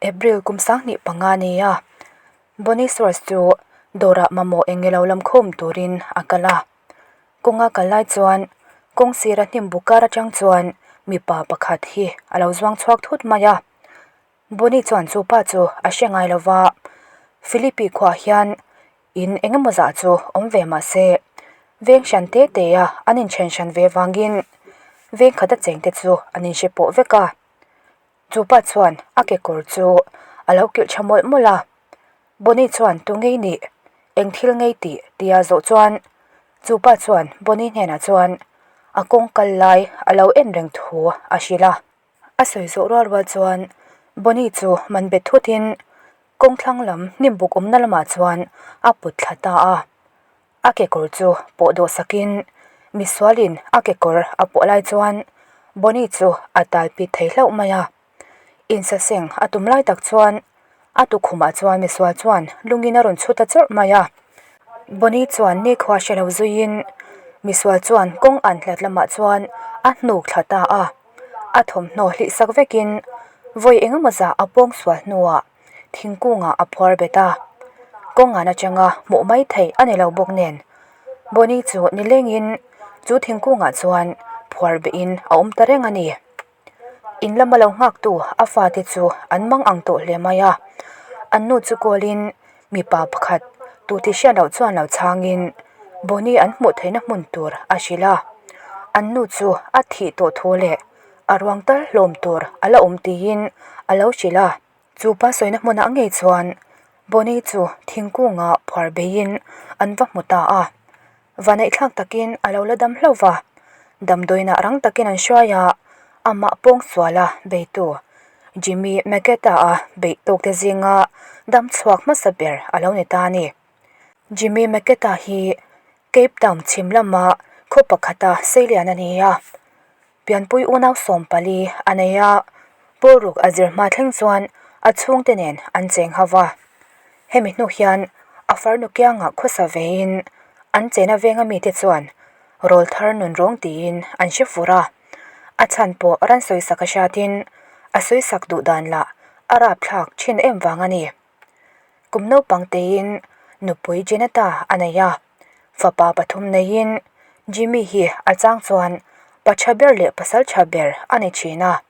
April kum 25 ni a, Bonnie Source chu dawrah mamawh eng elo lam khawm turin a kal a. Kawnga kal lai chuan kawng sira hnim buk kar atang chuan mipa pakhat hi a lo zuang chhuak thut mai a. Bonnie chuan chu pa chu a hre ngai lo va, Philippi khuaah hian in eng emaw zah chu awm ve mah se, veng hran te te a an inthen hran ve vangin veng khata cheng te chu an inhre pawh vek a. Chu pa chuan a kekawr chu a lo kilh tha mawlh mawlh a, Bonnie chuan tu ngei nih eng thil ngei tih tia zawh chuan chu pa chuan Bonnie hnenah chuan a kawng kal lai a lo en reng thu a hrilh a. A sawi zawh rual rual chuan Bonnie chu man bet thutin kawng thlang lam hnim buk awmna lamah chuan a put thla ta a. A kekawr chu pawh dawh sakin misualin a kekawr a pawh lai chuan Bonnie chu a tal pit thei hlauh mai a. Insaseng a tum lai tak chuan a tukhumah chuan misual chuan lungin a rawn chhut ta chawrh mai a. Bonnie chuan nikhua hre lo zuiin misual chuan kawng an hlat lamah chuan a hnuk thla ta a. A thawmhnaw hlih sak vekin vawi engemaw zah a pawng sual hnuah thingkungah a phuar bet a. Kawngan atanga hmuh mai theih a ni lo bawk nen Bonnie chu nilengin chu thingkungah chuan phuar behin a awm ta reng a ni. In lama lo nghaktu a fate chu an mang ang tawh hle mai a, an nu chu kawlin mipa pakhat tu ti hriat loh chuan lo chhangin Bonnie an hmuh theihna hmun tur a hrilh a, an nu chu a thih tawh thu leh a ruang tal hlawm tur a la awm tiin a lo hrilh a. Chu pa sawina hmunah ngei chuan Bonnie chu thingkunga phuar beiin an va hmu ta a. Vaneihthlak takin a lo la dam hlauh va, damdawiinah rang takin an hruai a, amah pawng suala beitu Jimmy Maketa-a beih tawkte zinga dam chhuak hmasa ber a lo ni ta a ni. Jimmy Maketa hi Cape Town chhim lama khaw pakhata seilian a ni a. Pianpui unau 14 a nei a, Pawlruk a zir hma thleng chuan a chhungte nen an cheng ho va. Hemi hnu hian a farnu kiangah khawsa vein an chena venga mite chuan rawl thar nun rawng tiin an hre fur a. A chhan pawh ran sawisak a hriatin a sawisak duh dan lah a rapthlak thin em vang a ni. Kum naupang teiin nupui Jeneta a nei a, fapa pathum neiin Jimmy hi a chang chuan pa tha ber leh pasal tha ber a ni thin a.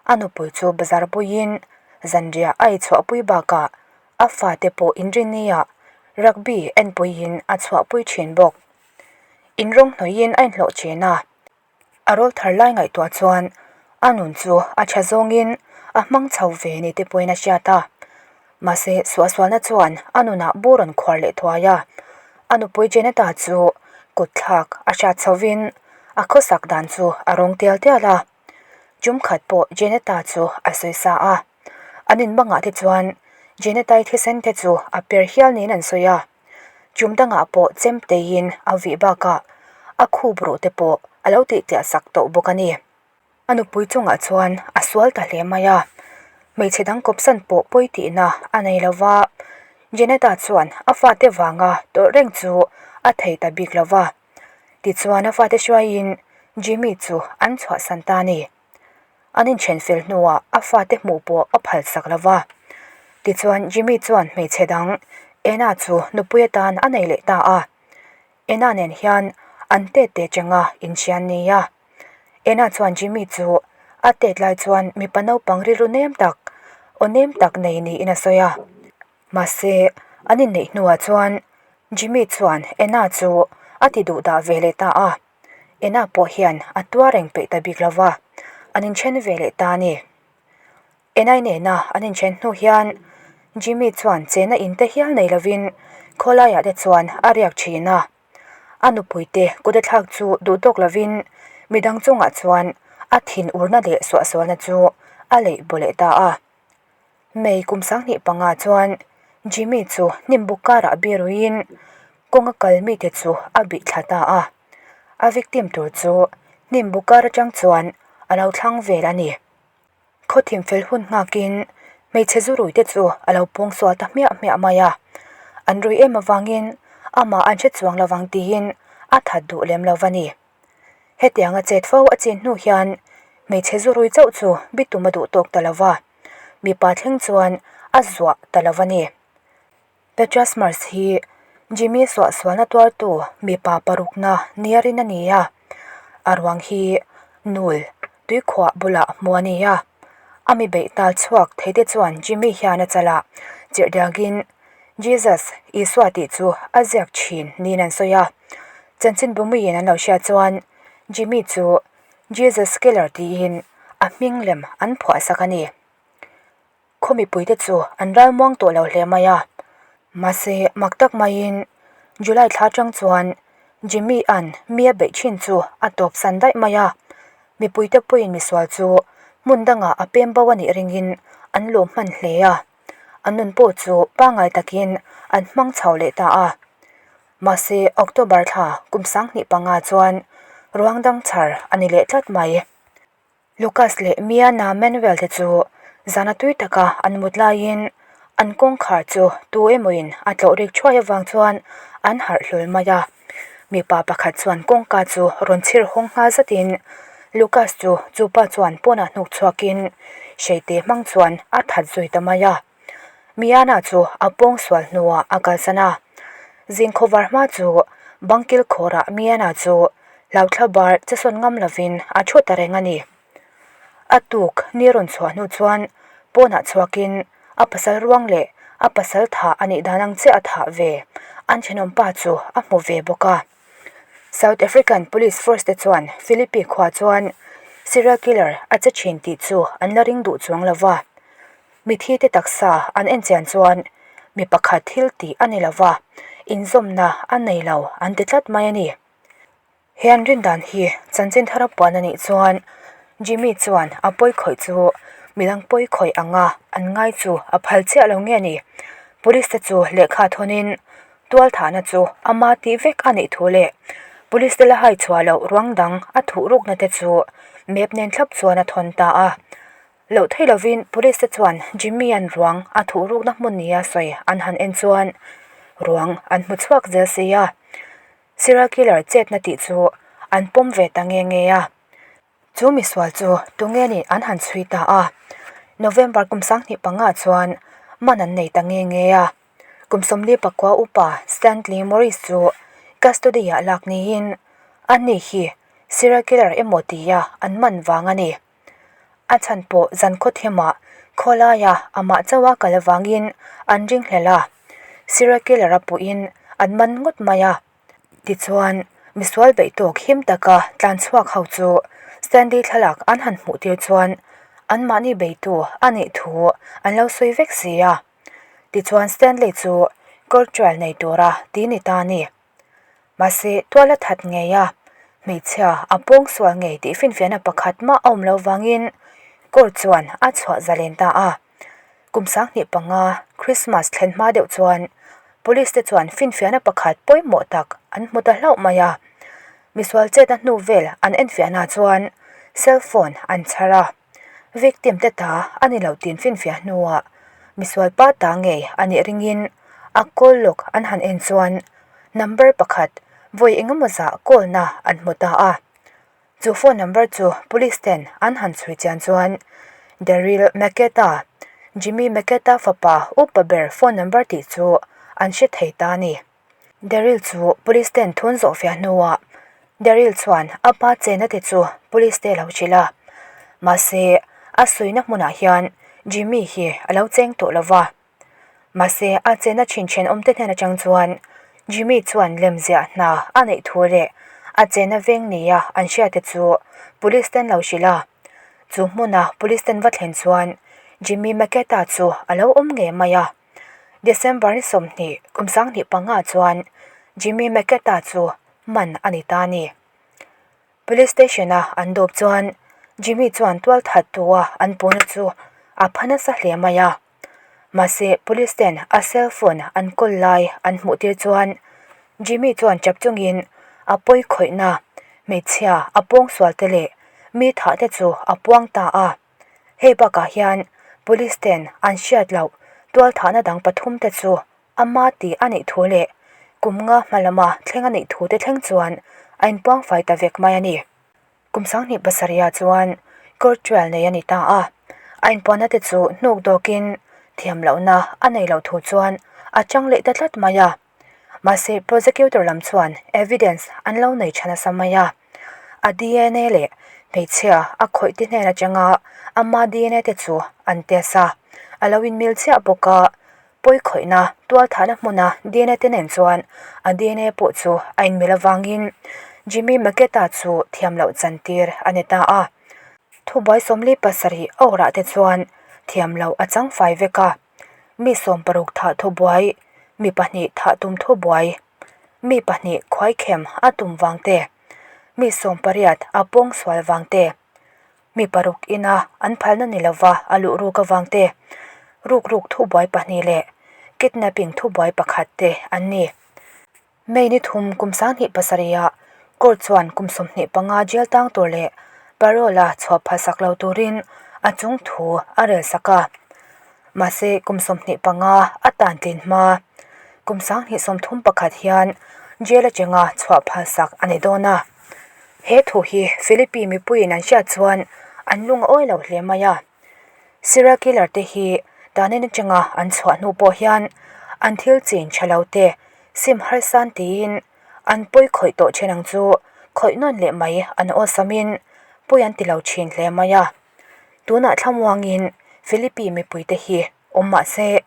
A nupui chu bazar puiin zanriah a ichhuahpui bakah a fate pawh inrinniah rugby enpuiin a chhuahpui thin bawk. Inrawng hnawiin a inhlawh thin a. A rawl thar lai ngaihtuah chuan a nun chu a tha zawngin a hmang chho ve ni te pawhin a hriat a. Mahse, suahsualna chuan a nunah bu rawn khuar leh thuai a. A nupui Janeta chu kut thlak a hriat chhovin a khawsak dan chu a rawng tial tial a. Tum khat pawh Janeta chu a sawi sa a. An inbangah te chuan Janetai thisen te chu a per hial niin an sawi a. Chum dangah pawh chem teiin a vih bakah a khup ruh te pawh a lo tihtiah sak tawh bawk a ni. A nupui chungah chuan a sual ta hle mai a, hmeichhe dang kawpsan pawh pawi tihna a nei lo va, Janeta chuan a fate vanga tawrh reng chu a thei ta bik lo va, tichuan a fate hruaiin Jimmy chu an chhuahsan ta a ni. An inthen fel hnuah a fate hmuh pawh a phal sak lo va. Tichuan Jimmy chuan hmeichhe dang Anna chu nupui atan a nei leh ta a. Anna nen hian an tet te changa inhrian ni a. Anna chuan Jimmy chu a tet lai chuan mipa naupang rilru nem tak, aw nem tak nei niin a sawi a. Mahse, an inneih hnuah chuan Jimmy chuan Anna chu a ti duhdah ve leh ta a. Ena pawh hian a tuar reng peih ta bik lo va, an inthen ve leh ta a ni. Enai nena an inthen hnu hian Jimmy chuan chena in te hial nei lovin khawlaiah te chuan a riak thin a. A nupuite kut a thlak chu duh tawk lovin midang chungah chuan a thin urna leh suahsualna chu a leih baw leh ta a. May kum 25 chuan Jimmy chu hnim buk karah biruiin kawnga kal mite chu a bih thla ta a. A victim tur chu hnim buk kar atang chuan a lo thlang vel a ni. Khawthim fel hun nghakin hmeichhe zu ruite chu a lo pawng sual ta hmiah hmiah mai a. An rui em avangin amah an hre chuang lovang tiin a that duh lem lo va ni. Hetianga chet fo a chin hnu hian hmeichhe zu rui chauh chu bitum a duh tawk ta lo va. mipa thleng chuan a zuah ta lo a ni. Petra Smars hi Jimmy suahsualna tuartu mipa parukna nia rin a ni a, a ruang hi nul tuikhuah bulah hmu a ni a. A mi beih tal chhuak thei te chuan Jimmy hian a chalah chirhdiakin Jesus, Isua tih chu a ziak thin niin an sawi a. Chanchin bumuiin an lo hriat chuan Jimmy chu Jesus Killer tiin a hming lem an phuahsak a ni. Khaw mipuite chu an ral muang tawh lo hle mai a, mahse mak tak maiin July thla atang chuan Jimmy an mi a beih thin chu a tawp san daih mai a, mipuite pawhin misual chu hmun dangah a pem bo a nih ringin an lawm hman hle a, an nun pawh chu pangngai takin an hmang chho leh ta a. Mahse October thla kum 2005 chuan ruang dang chhar a ni leh tlat mai. Lucas leh Miana Manuel te chu zana tui taka an mut laiin an kawngkhar chu tu emawin a tlawh rik thuai avang chuan an harh hlawl mai a. Mipa pakhat chuan kawngka chu rawn chhir hawng nghal zatin Lucas chu chupa chuan pawnah hnuk chhuakin hreite hmang chuan a that zui ta mai a. Miana chu a pawng sual hnuah a kalsan a. Zing khawvar hma chu bangkil khawrah Miana chu hlauthla bar che sawn ngam lovin a thu ta reng a ni. A tuk ni rawn chhuah hnu chuan pawnah chhuakin a pasal ruang leh a pasal thah a nih dan ang chiah a thah ve an thenawmpa chu a hmu ve bawk a. South African Police Force te chuan Philippi khua chuan serial killer a che thin tih chu an la ring duh chuang lova. Mithi te taksa an en chian chuan mi pakhat thil tih a ni lo va, inzawmna a nei lo an ti tlat mai a ni. He an rin dan hi chanchin thar a puan a nih chuan Jimmy chuan a pawi khawih chu midang pawi khawih anga an ngai chu a phal chiah lo nge ni. Police te chu lehkha thawnin tual thahna chu ama tih vek a nih thu leh police te la hai chhuah loh ruang dang a thuh rukna te chu map nen thlap chuan a thawn ta a. Loh thei lovin police te chuan Jimmy-a'n ruang a thuh rukna hmun nia sawi an han en chuan ruang an hmu chhuak zel si a, serial killer chetna tih chu an pawm ve ta nge nge a. Chu misual chu tunge nih an han chhui ta a, November kum 2005 chuan man an nei ta nge nge a. Kum 49 upa Stanley Morris chu custody-ah lak niin ani hi serial killer emaw tia an man vang a ni. A chhan pawh zan khawthimah khawlaia amah chauha kal avangin an ringhlel a, serial killer a puhin an man ngawt mai a. Tichuan, misual beih tawk him taka tlan chhuak ho chu Stanley thlalak an han hmuh tir chuan anmahni beitu a nih thu an lo sawi vek si a. Tichuan Stanley chu court trial nei tura ti ni ta a ni. Mahse, tual a that ngei a, hmeichhia a pawngsual ngei tih finfiahna pakhat mah a awm lo vangin court chuan a chhuah zalen ta a. Kum 2005 Christmas thlen hma deuh chuan police te chuan finfiahna pakhat pawimawh tak an hmu ta hlauh mai a. Misual chetna hnu vel an enfiahna chuan cell phone an chhar a. Victim te ta a ni lo tin finfiah hnuah misual pa ta ngei a nih ringin a call log an han en chuan number pakhat vawi engemaw zah call na an hmu ta a. Chu phone number chu police ten an han chhui chian chuan Daryl Maketa, Jimmy Maketa fapa upa ber phone number tih chu an hre thei ta a ni. Daryl chu police ten thun zawh fiah hnuah Daryl chuan a pa chena te chu police te a lo hrilh a, mahse a suina hmunah hian Jimmy hi a lo cheng tawh lo va. Mahse a chena thin thenawm te hnen atang chuan Jimmy chuan lemziah hna a neih thu leh a chena veng nia an hriat te chu police ten lo hrilh a. Chu hmuna police ten va thlen chuan Jimmy Maketa chu a lo awm ngei mai a. December ni 20 kum 2005 chuan Jimmy Maketa chu man a ni ta a ni. Police station a an dawp chuan Jimmy chuan tual that tua an puhna chu a pha nasa hle mai a. Mahse police ten a cell phone an kawl lai an hmuh tir chuan Jimmy chuan chap chungin a pawi khawihna hmeichhia a pawngsual te leh mi thah te chu a puang ta a. Hei bakah hian police ten an hriat loh tual thahna dang pathum te chu ama tih a nih thu leh kum nga hma lama thleng a nih thu te thleng chuan a inpuang fai ta vek mai a ni. Kum 2007 chuan court trial nei a ni ta a. A inpuanna te chu hnuk dawkin thiam lohna a nei loh thu chuan a chang leh ta tlat mai a. Mahse prosecutor lam chuan evidence an lo nei tha nasa mai a. A dna leh hmeichhia a khawih te hnen atanga ama dna te chu an test a, a lo inmil chiah bawk a. Pawi khawihna tual thahna hmuna dna te nen chuan a dna pawh chu a inmil avangin Jimmy Maketa chu thiam loh chantir a ni ta a. Thubuai 47 a awrah te chuan thiam loh a chang fai vek a, mi 60 thah thubuai, mi pahnih thah tum thubuai, mi pahnih khuaikhem a tum vang te, mi 18 a pawng sual vang te, Mi paruk ina an phalna ni lova a luh ruk avang te, ruk ruk thubuai pahnih leh kidnapping thubuai pakhat te an ni. May ni thum kum 27 ah court chuan kum 25 jail tang tur leh parole a chhuah phalsak lo turin a chung thu a rel sak a. Mahse kum 25 a tan tlin hma kum 2031 hian jail atanga chhuah phalsak a ni dawn a. He thu hi Philippi mipuiin an hriat chuan an lung a awi lo hle mai a. Serial killer te hi danin atanga an chhuah hnu pawh hian an thil chin tha lo te sim harsan tiin an pawi khawih tawh then ang chu khawih nawn leh mai an awlsamin pawi an ti lo thin hle mai a. Tunah thlamuangin Philippi mipuite hi awm mah se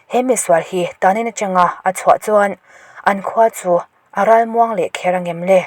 he misual hi danin atanga a chhuah chuan an khua chu a ralmuang leh kher angem le?